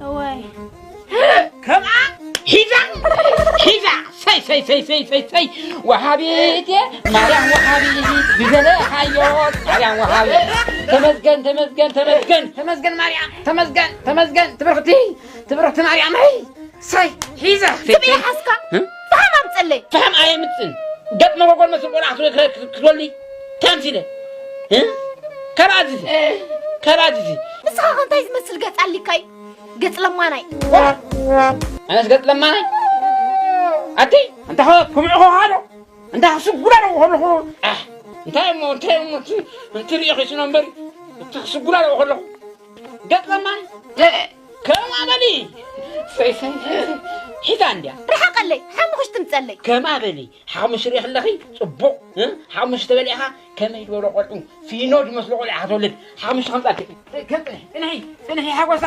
እወይ። ከምኣ ሒዛ ሒዛ ሰይ ሰይ ሰይ ሰይ ሰይ ሰይ ወሃቢት እየ ማርያም ወሃቢት ብዘለኻዮ ማርያም ወሃቢት ተመስገን ተመስገን ተመስገን ተመስገን ማርያም ተመስገን ተመስገን ትብርኽቲ ትብርኽቲ ማርያመይ ሰይ ሒዛ ትብኢ ሓስካ። ፈሃም ኣምፀለይ። ፈሃም ኣየምፅን ገጥ መጎጎል መስል ቆልዓ ክትወልዲ ታምሲለ ከራዚዚ ከራዚዚ ንስኻ ከ እንታይ ዝመስል ገፅ ኣሊካይ? ገጽ ለማናይ። ኣነስ ገጽ ለማናይ ኣቲ እንታ ክምዕኾ ሃሎ እንታ ክስጉዳ ኣለኹ ከለኹ እንታይ እሞ እንታይ እሞ እንትሪኦ ኺስኖ እምበሪ እቲ ክስጉዳ ኣለኹ ከለኹ ገጽ ለማናይ ከማ በሊ ሒዛ እንድያ ርሓቐለይ ሓሙኽሽ ትምጸለይ። ከማ በሊ ሓሙሽ ሪኢ ከለኺ ጽቡቕ ሓሙሽ ተበሊዕኻ ከመይ ዝበሎ ቆልዑ ፊኖ ዝመስሉ ቆልዑ ክትወልድ ሓሙሽ ከምጻልኪ ጽንሒ ጽንሒ ሓጎሳ